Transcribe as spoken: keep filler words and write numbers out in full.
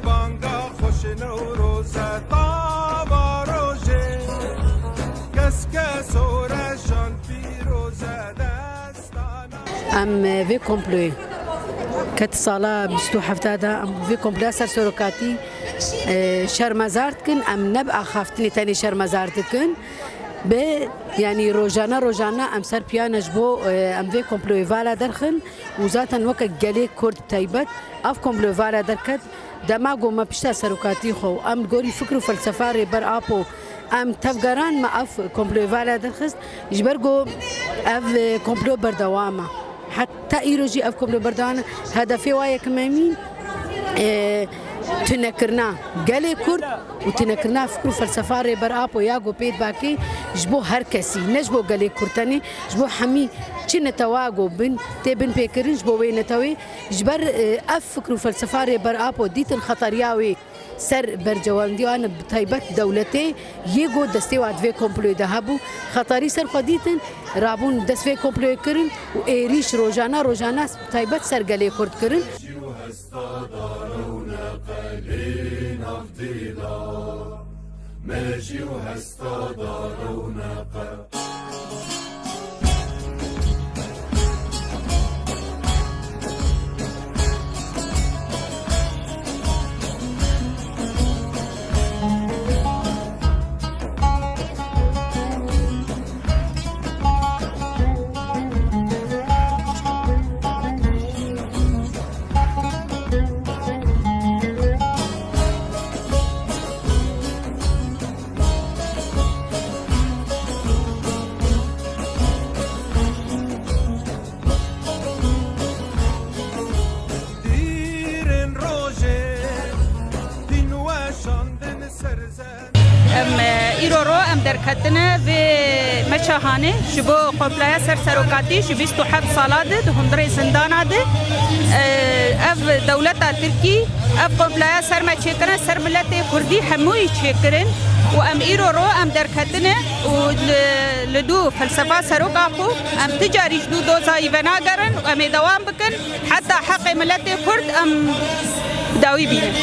Banga xweş Newroze tava rojê, keske sore şan pîroze destana. Em, e, vê komployê ket sala bîst û heft de em vê komploya ser serokatî, e, şermezar dikin. Em ne bi axaftinê tenê şermezar dikin. Bi, yanî rojane rojane em ser piya ne ji bo, e, em vê komployê vala derxin û zaten weke gelê Kurd bi taybet ev komployê vala derket. Dema ku me pişta serokatî xwe û em li gorî fikr û felsefa Rêber Apo em tevgeran, me ev komployê vala derxist, ji ber ku ev, e, komplo berdewam e. Heta îro jî ev komplo berdewam e. Hedefê wa yekemîn, e, tunekirina gelê Kurd û tunekirina fikr û felsefa Rêber Apo ya ku pê dibakê ji bo her kesî, ne ji bo gelê Kurd tenê, ji bo hemî çi netewa ku bin, tê binpêkirin ji bo wê netewê. Ji ber, e, ev fikr û felsefa Rêber Apo dîtin xetariya wê ser berjewendiya wan, bi taybet dewletê yê ku destê wa di vê komployê de hebû, xetarî ser xwe dîtin, rabûn dest vê komployê kirin û êrîş rojane rojane bi taybet ser gelê Kurd kirin. Dîrên rojê tîn weşandin ser zen. Em, e, îro ro em derketine vê meça hanê ji bo komploya ser serokatî ji bîst û heft sala de di hundirê zindana de. E, ev dewleta Tirkî ev komploya ser me çêkirine, ser miletê Kurdî hemûyî çêkirin û em îro ro em derketine û li, li dû felsefa Serok Apo em ti carî ji dû doza wî venagerin û em ê dewam bikin heta heqê miletê Kurd em bi dawî bînin.